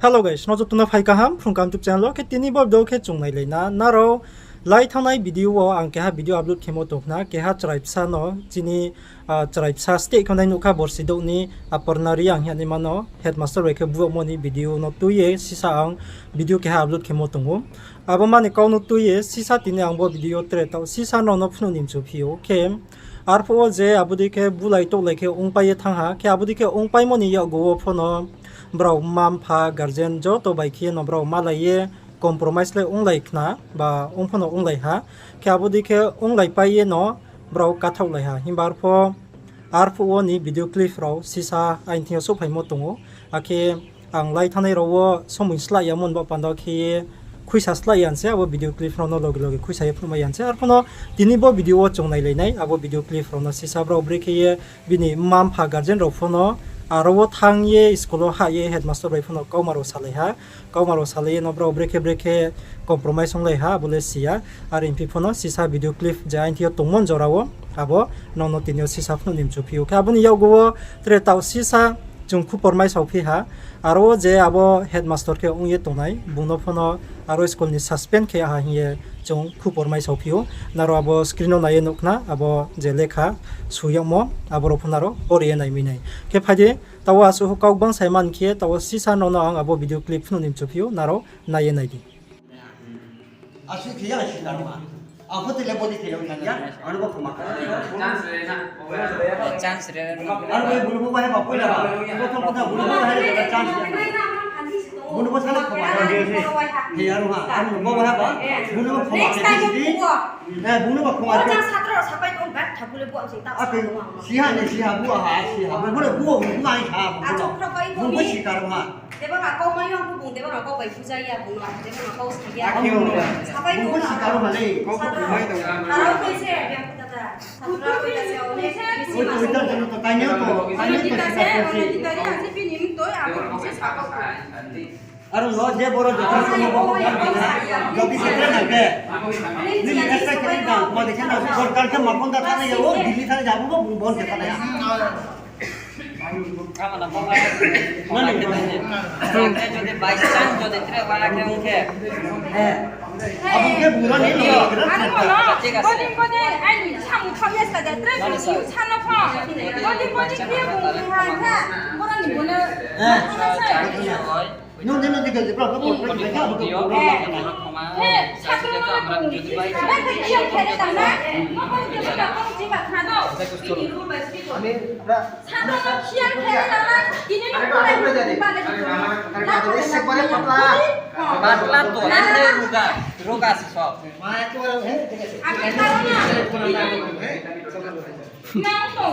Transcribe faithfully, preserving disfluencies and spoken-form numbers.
Hello guys, no joto no phai kaham, Phrung Kaham YouTube channel wo khe tini bo video khe chung nailai na. Nrao lai thanngnai video wo ang keha video upload khemo tong khna, keha chraipsa no chini, ah, chraipsa state khe nai nuhkha borsi douh ni, ah, Aparna Reang hing ye naima no headmaster bai khe buohmo ni video no tui ye sisa ang video keha upload khemo tong ou. Abo mani kau no tui ye sisa tini ang bo video tre taoh sisa nrao no phnuh ni mchu phi ou khe. Arphuh wo je abo dei khe bulai touhlai khe ongpai ye thanng ha, khe abo dei khe ongpaimo ni yakgu wo pho no brao mma mpha guardian joto bai khe no brao malai ye compromise le onglai khna, ba ong pho no onglai ha, khe abo dei khe onglaipai ye no brao kathaohlai ha. Himba arphuh, arphuh wo ni video clip rao sisa aini thing yo souhphaimo tong ou, akhe ang lai thanngnai rao wo somoi slái yamo ni baoh panda khe ye khuisa slái ya se abo video clip rao no loge loge khuisa ye phnuhmai ya se. Arphuh no tini bo video wo chung nailai nai, abo video clip rao no sisa brao brekhe ye bini mma mpha guardian rao pho no aro wo thanng ye school wo hah ye headmaster bai pho no kauma rao salai ha, kauma rao salai ye no brao brekhe brekhe compromise onglai ha, abo le si ya. Are phi pho no sisa video clip je aini thing yo tongmo ni jora wo, abo nrao no tini yo sisa phnuh ni mchu phi ou khe. Abo ni yakgu wo tre taoh sisa chung khupor mai sao phi ha, aro wo je abo headmaster khe ong ye tongnai, bung no pho no aro school ni suspend khe ha hing ye chung khupor mai sao phi ou. Nrao abo screen no nai ye nuh khna, abo je lekha soi yagmo, abo rao pho nrao pore ye nai mi nai. Khe phai di, taoh wo asuh kau gbang sai man khe, taoh wo sisa nrao no ang abo video clip phnuh ni mchu phi ou, nrao nai ye nai di. Asuh khe ya, asuh tangma. Ang pho tele body khe ya, ano bo khoma. Chance re. Ano bo bulu bo bahai ba, poila ba. Bo thong kotha bulu bo bahai ba, chance re. Bulu bo sana khoma. He aro ha, ano bo bahai ba. Bulu bo khoma. Next time bulu bo. Eh, bulu bo khoma. Bo chance satro sapai kong bat, thabule bo ang sing ta. Ate, siha ni siha, bo ha, siha. Bo le bo, bo nai ha, bo. Achuk khro bai bo. Bo sikar ha. Deba nga kau mai yong bung, deba nga kau bai puja ya bung, deba nga kau sa ya. Sapai bung bung sikaro hale. Satra. Aro koi se, biang kata ta. Satra koi ta se, o ne. Oi, oi, ta jano to, ta nyo to, ta nyo to kita se, sikar ko se. Kita se, ang se bini mtoi, abo bung se satra. Aro no, je boro jotha se, no boro jotha se. Jodi se tre na ke. Ni ni esta kiri da, ma dekhe na, sorkar ke makon da thana ya, o Delhi thana ya, bo bung bon ke thana ya. Jodi by chance jodi tre wara khe ong khe. Abo khe bura ni lo. Ano kono, bodin bodin, aini samung khao ya sa da, tre sini sano pho. Bodin bodin khe bung ha kha, bura ni bono. Nung jeno dikhe jebra ko ko ko ko ko ko. He, sakro no bung. Ba ka kiya khere da na. Mo ko ke ba ko ji ba khna do. Sakro no kiya khere da na. Tini no ko ba le. Patla to, emne ruga, ruga se sob. Nang to.